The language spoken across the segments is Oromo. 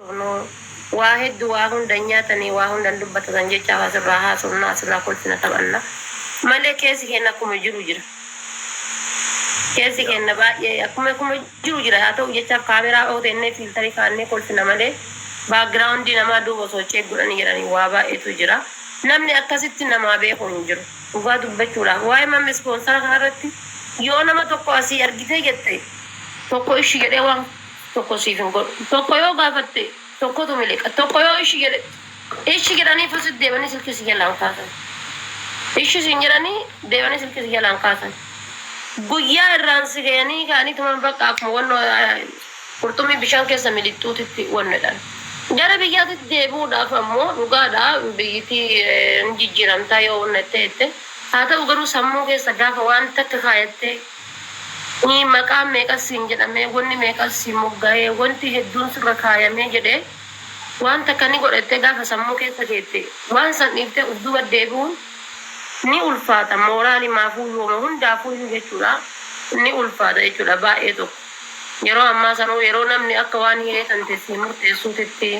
Kunoo waa heddu waa hunda hin nyaatanii waa hunda hin dubbatatan jechaaf asirraa haasofna asirraa kolfina taphanna malee keessi keenna akkuma jiru jira. Keessi keenna baay'ee akkuma akkuma jiru jira haa ta'u jechaaf kaameraa oo teennee fiiltarii kaa'annee kolfina malee background namaa duuba osoo check godhanii jedhanii waa baay'eetu jira. Namni akkasitti namaa beeku hin jiru. Dhugaa dubbachuudhaaf waa'ee mammi ispoonsara kanarratti yoo nama tokko asii argitee jette tokko ishi jedhee waan tokko siif hin godhu. Tokko yoo gaafatte tokkotu miliqa. Tokko yoo ishi jedhe ishi jedhanii fusit deemanii silkii si jalaan kaasan. Ishi siin jedhanii deemanii silkii si jalaan kaasan. Guyyaa irraan si gayanii ka'anii tuma bakka akkuma wannoo qurxummii bishaan keessa milixxuutitti wanno jedhan. Gara biyyaatitti deebi'uudhaaf ammoo dhugaadha biyyitii hin jijjiiramtaa yoo wanna itti jette. Haa ta'u garuu sammuu keessa gaafa waan takka kaayattee Ni maqaan meeqas siin jedhamee, wanni meeqas sii mogga'ee, wanti hedduun sirra kaayamee jedhee waan takka ni godha jettee gaafa sammuu keessa keette waan san dhiiftee uf duuba deebi'uun ni ulfaata. Mooraalimaafuu yooma hundaafuuyyuu jechuudha ni ulfaata jechuudha baay'ee tokko. Yeroo ammaa sanuu yeroo namni akka waan hiree tante sii murteessuutitti,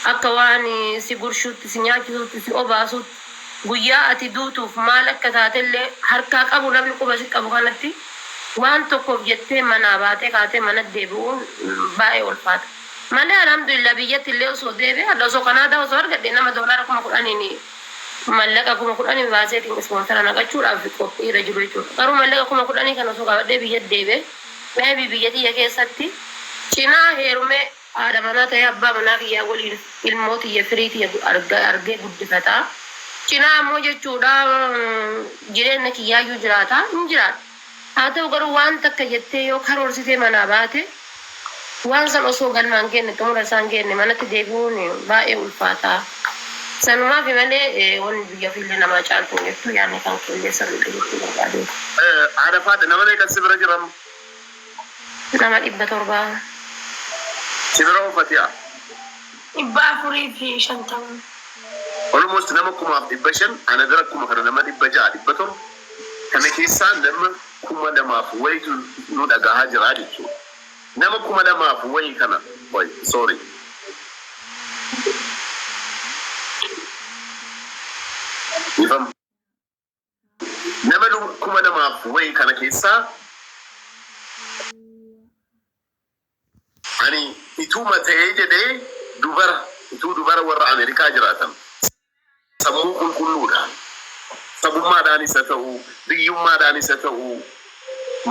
akka waan si gurshuutti, si nyaachisuutti, si obaasuutti, Guyyaa ati duutuuf maal akka taatellee harkaa qabu namni quba si qabu kanatti waan tokkoof jettee manaa baatee kaatee manatti deebi'uun baay'ee ulfaata. Malee alhamdulillah biyyatti illee osoo deebi'e har'a osoo Kanaadaa osoo argadhe nama doolaara 10,000n mallaqa 10,000 baaseetiin ispoonsara naqachuudhaaf qophiirra jiru jechuudha. Garuu mallaqa 10,000 kana osoo qabadhee biyyatti deebi'e maybe biyya tiyya keessatti cinaa heerumee Haadha manaa ta'ee abbaa manaa kiyyaa waliin ilmoo tiyya firii tiyya argee guddifata. Cinaa ammoo jechuudha jireenna kiyyaayyuu jiraata hin jiraadha. Haa ta'u garuu waan takka jettee yoo karoorsitee manaa baate waan san osoo galma hin geenne xumura isaa hin geenne manatti deebi'uun baay'ee ulfaata. Sanumaafi malee wanni biyya ofiillee namaa caaltu hin jirtu yaadni kan keellee sirriidha jechuu barbaadeeti. Haadha Faaxe nama meeqa si bira jira amma? Nama 700. Si bira hoo Fatiya? 450. Almost nama 1500 ana bira akkuma kana nama 600 700 kana keessaa nama 2000 wayitu nu dhagahaa jira jechuudha. Nama 2000 wayi kana wayi sorry. Dhiifama. Nama 2000 wayi kana keessaa ani ituuma ta'ee jedhee dubara ituu dubara warra Ameerikaa jiraatan sammuu qulqulluudhaan sabummaadhaanis haa ta'u biyyummaadhaanis haa ta'u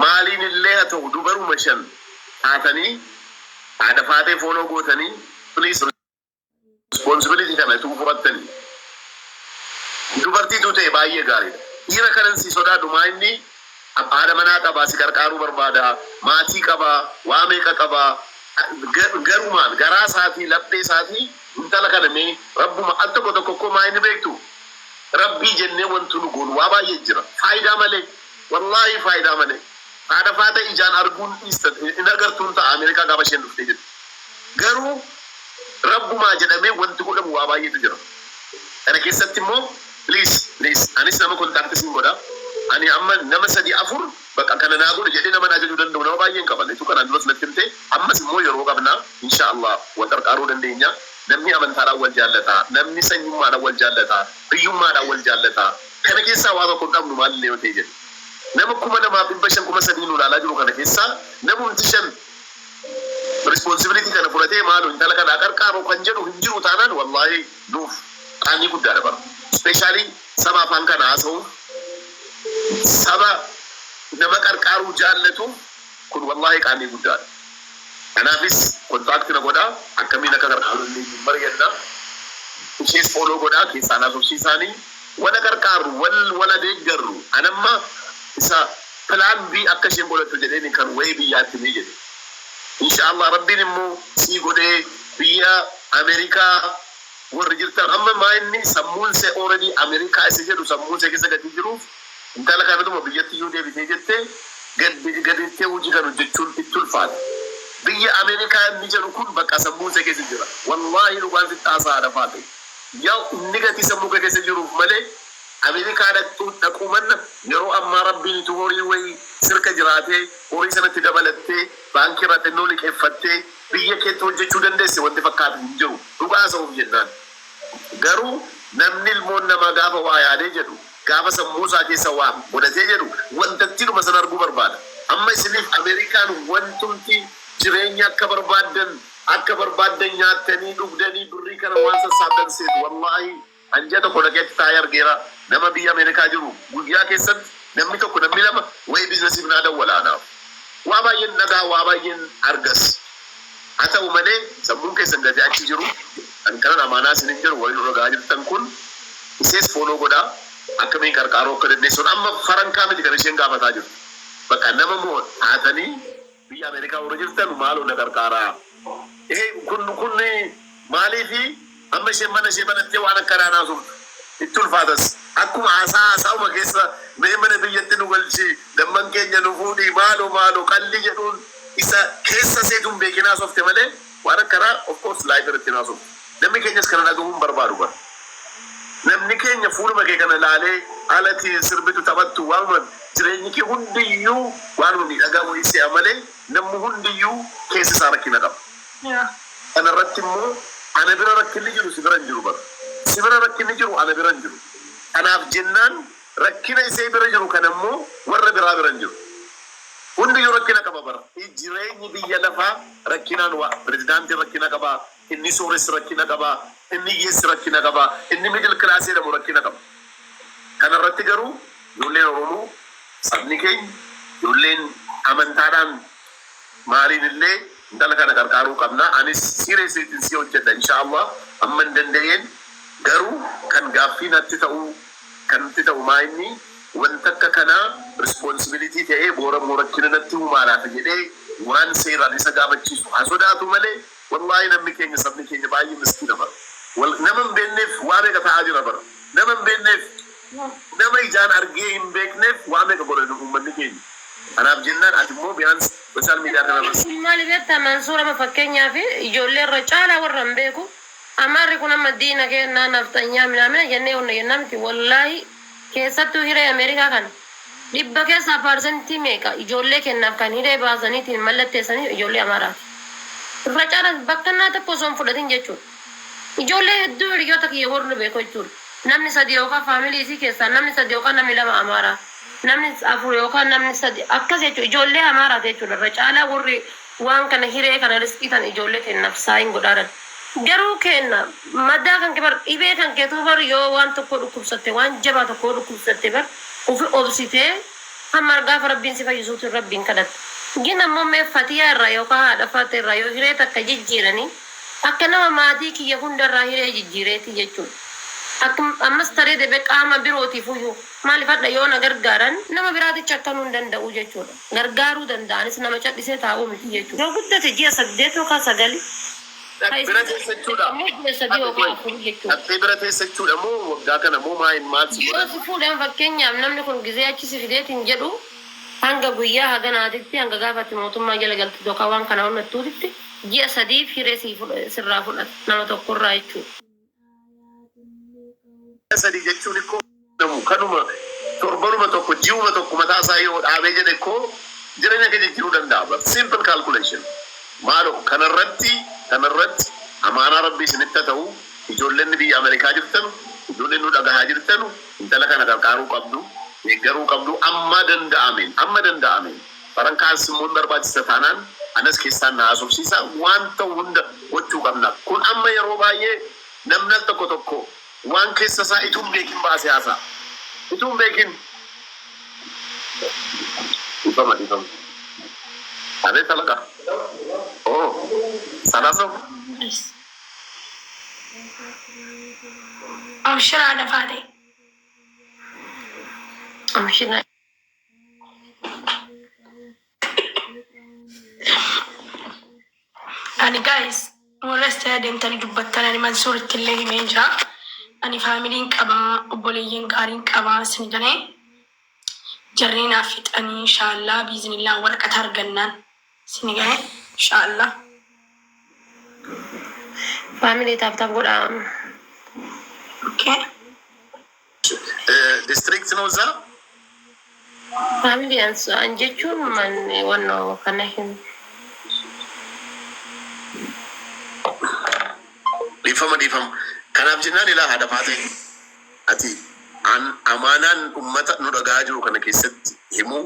maaliin illee haa ta'u dubaruma shan taatanii haadha faatee fooloo gootanii please responsibility kana ituu fudhattanii dubartiitu ta'e baay'ee gaariidha. Dhiira kanan si sodaadhu maa inni haadha manaa qabaa si qarqaaruu barbaada maatii qabaa waa meeqa qabaa garumaan garaa isaatii laphee isaatii intala kana mee rabbuma al tokko tokko koo maa inni beektu rabbii jennee wanti nu goonu waa baay'ee jira faayidaa malee wallaahi faayidaa malee haadha faata ijaan arguun dhiista hin agartuun ta'a Ameerikaa gaafa isheen dhuftee jettu garuu Rabbumaa jedhamee wanti godhamu waa baay'eetu jira. Kana keessatti immoo please please anis nama contact siin godha. Ani amma nama sadi afur bakka kana naa godhi jedhee nama na ajajuu danda'u nama baay'een qaba. Ituu kanaan duras natti himte ammas immoo yeroo qabna insha Allah wal qarqaaruu dandeenya. Namni amantaadhaan wal jaallata, namni sanyummaadhaan wal jaallata, biyyummaadhaan wal jaallata. Kana keessaa waa tokko hin dhabnu maalillee yoo ta'e jedhe. Nama 2500 3000 nu ilaalaa jiru kana keessaa namumti shan Responsibility kana fudhatee maaloo intala kana haa qarqaaru kan jedhu hin jiru taanaan wallaahi nuuf qaanyii guddaadha bara. Especially saba afaan kana haasa'uuf saba nama qarqaaruu jaallatuuf kun wallaahi qaanii guddaadha. Kanaafis contact na godhaa akkamiin akka qarqaaruu dandeenyu mari'anna. Ishees follow godhaa keessaan haasofsiisaanii wala qarqaarru wal wala deeggarru anamma isa Plan B akka isheen godhattu jedheeni kan wa'ee biyyaatti himee jedhe. Insha Allah Rabbiin immoo sii godhee biyya America warri jirtan amma maa inni sammuun see already America isa jedhu sammuun see keessa gatii jiruuf intala kanatuma biyyatti iyyuu deebitee jette gad gadeettee hojii kan hojjechuun itti ulfaata. Biyya America inni jedhu kun bakka sammuun see keessa jira. Wallaahi dhugaan sitti haasa'a haadha faate. Yaa inni gatii sammuu kee keessa jiruuf malee Ameerikaa dhaqxuu dhaquu manna yeroo ammaa Rabbiin utuu horii wayii sirka jiraatee horii sanatti dabalattee baankii irraa xinnoo liqeeffattee Biyya keetti hojjechuu dandeesse wanti fakkaatu hin jiru. Dhugaa haasa'uuf jennaan. Garuu namni ilmoon namaa gaafa waa yaadee jedhu, gaafa sammuu isaa keessa waa godhatee jedhu, wantattiidhuma sana arguu barbaada. Amma isiniif Ameerikaan wantumti jireenya akka barbaaddan akka barbaaddan nyaattanii dhugdanii birrii kana waan sassaabdan seetu. Wallaahi an ji'a tokko dhaqeetti taa'ee argeera. Nama biyya Ameerikaa jiru guyyaa keessatti namni tokko, namni lama wayii businessiif naa dawwala anaaf. Waa baay'een dhagaa, waa baay'een argas. Haa ta'u malee sammuun keessan gatee achi jiru. Kan kanan amaanaa isinin jedhu, warri nu dhagaa jirtan kun isees follow godhaa, akkamiin qarqaaruu akka dandeessuun. Amma farankaa miti kan isheen gaafataa jirtu. Bakka nama moo taatanii biyya Ameerikaa warra jirtan, maaloo na qarqaaraa. Kun maaliifi amma isheen mana ishee banattee waan akkanaa naasoftu itti ulfaatas. Akkuma haasaa haasaa'uma keessa mee mana biyyatti nu galchi, lamman keenya nu fuudhii, maaloo maaloo qalli jedhuun isa keessa seetu hin beekin haasofte malee waan akkanaa of course live irratti haasoftu. Namni keenyas kana dhagahuu hin barbaadu bara. Namni keenya fuuluma kee kana laalee alati sirbitu, taphattu, waanuma jireenyi kee hundiyyuu waanuma miidhagaa wayii se'a malee namni hundiyyuu keessa isaa rakkina qaba. Kana irratti immoo ana bira rakkinni jiru si bira hin jiru bara. Si bira rakkinni jiru ana bira hin jiru. Kanaaf jennaan rakkina isee bira jiru kana immoo warra biraa bira hin jiru. Hundiyyuu rakkina qaba bara. Jireenyi biyya lafaa rakkinaan waa pirezidaantiin rakkina qaba, inni sooressi rakkina qaba, inni hiyyeessi rakkina qaba, inni middle class jedhamu rakkina qaba. Kana irratti garuu ijoolleen Oromoo, sabni keenya, ijoolleen amantaadhaan maaliin illee intala kana qarqaaruu qabna. Anis seriously si hojjedha, inshallah, amma hin danda'een. Garuu kan gaaffii natti ta'uu kan natti ta'u maa inni wanta akka kanaa responsibility ta'ee boora immoo rakkina natti uumaadhaaf jedhee waan seeraan isa gaafachiisu haa sodaatu malee, wallaahi namni keenya, sabni keenya baay'ee miskiina bara. Nama hin beekneef waa meeqa ta'aa jira bara. Nama hin beekneef, nama ijaan argee hin beekneef waa meeqa godha uummanni keenya. Kanaaf jennaan ati immoo biyaan social media kanarras Maali beektaa, Mansuur, amma fakkeenyaaf ijoollee irra caalaa warra hin beeku. Amaarri kun amma diina kennaa nafxanyaa minaamina jennee hunda jennaa miti. Wallaahi keessattuu hiree Ameerikaa kana 100 keessaa percentii meeqa ijoollee kennaaf kan hiree baasaniitiin mallatteessanii ijoollee Amaaraati. Irra caalaa bakka innaa tokko osoo hin fudhatin jechuudha. Ijoollee hedduu hiriyoota kiyya warri beeku jechuudha. Namni sadi yookaan family isii keessaa namni sadi yookaan namni lama Amaaraa. Namni afur yookaan namni sadi akkas jechuudha. Ijoollee Amaaraati jechuudha. Irra caalaa warri waan kana hiree kana riskii tan ijoollee kennaaf sign godhaaran. Garuu kenna madaa kan kee bar, dhibee kan keetuu bar, yoo waan tokko dhukkubsatte, waan jabaa tokko dhukkubsatte bar, ufi obsitee hamma gaafa Rabbiin si fayyisuutu Rabbiin kadhatta. Gin ammoo mee Fatiyaa irraa yookaan haadha Faatee irraa yoo hiree takka jijjiiranii akka nama maatii kiyya hundarraa hiree jijjiireeti jechuudha. Akka ammas taree deebee qaama birootiif iyyuu maaliif hadha yoo na gargaaran nama biraaticha akkanuu hin danda'u jechuudha. Gargaaruu danda'anis nama cadhisee taa'uu miti jechuudha. Yoo guddate ji'a 8 yookaan 9. Bira teessachuudha. Ammoo ji'a 3 yookaan 4 jechuudha. Dhattee bira teessachuudha moo waggaa kana moo maal maal si Yoo godhan? si fuudhan, fakkeenyaaf namni kun gizee achi si fideetiin jedhu, hanga guyyaa haganaatitti, hanga gaafatti mootummaa jala galtu yookaan waan kana honnattuutitti ji'a 3f hiree sirraa fudhata nama tokkorraa jechuudha. 3 jechuun ikkoo namu kanuma torbanuma tokko, ji'uma tokko mataa isaa yoo dhaabee jedhe koo jireenya kee jijjiiruu danda'a bara. Simple calculation. Maaloo kanarratti amaanaa Rabbii isinitti haa ta'u. Ijoolleen biyya Ameerikaa jirtanu, ijoolleen nu dhagahaa jirtanu, intala kana qarqaaruu qabdu, deeggaruu qabdu amma danda'ameen, amma danda'ameen. Farankaas immoo hin barbaachisa taanaan anas keessaan na haasofsiisa, waan ta'u hunda gochuu qabna. Kun amma yeroo baay'ee namni al tokko tokko waan keessa isaa ituu hin beekin baasee haasa'a. Ituu hin beekin. Dhiifama, dhiifama. Abeet alaqa. Oh, ሰላም ነው። Abshiraa lafaate. Amshina. Ani guys, warra as ta'ee adeemtanii dubbattan, ani Mansuuritti illee himeen jira. Ani familyn qabaa, obboleeyyan gaariin qabaa isin jedhee jarreen naaf fixanii, inshaallah biiznillah waraqata argannaan isin gahe inshaallah. Family, tap tap godhaa. Okay. District ነው እዛ። Family an jechuun man wannoo kana hin. Dhiifama, dhiifama. Kanaaf jennaan ilaa haadha faatee ati an amaanaan ummata nu dhagaa jiru kana keessatti himuu,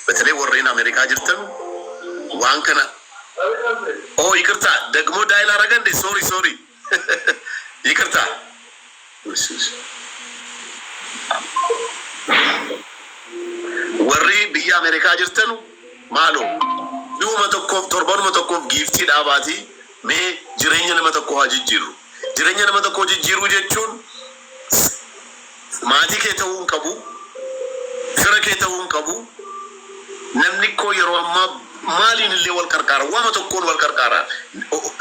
በተለይ warreen Ameerikaa jirtan waan kana. Oh, ይቅርታ፣ ደግሞ dial አረገ እንዴ? Sorry, sorry, ይቅርታ። እሺ፣ እሺ። Warri biyya Ameerikaa jirtan, maaloo dhuma tokkoof, torbanuma tokkoof giiftii dhaabaatii mee jireenya nama tokkoo haa jijjiirru. Jireenya nama tokkoo jijjiiruu jechuun maatii kee ta'uu hin qabu, fira kee ta'uu hin qabu. Namni koo yeroo ammaa maaliin illee wal qarqaara, waama tokkoon wal qarqaara.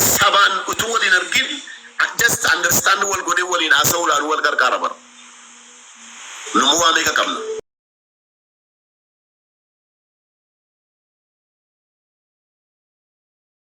Sabaan utuu waliin argin, just understand wal godhee waliin haasa'uudhaan wal qarqaara bara. Numuu waa meeqa qabna?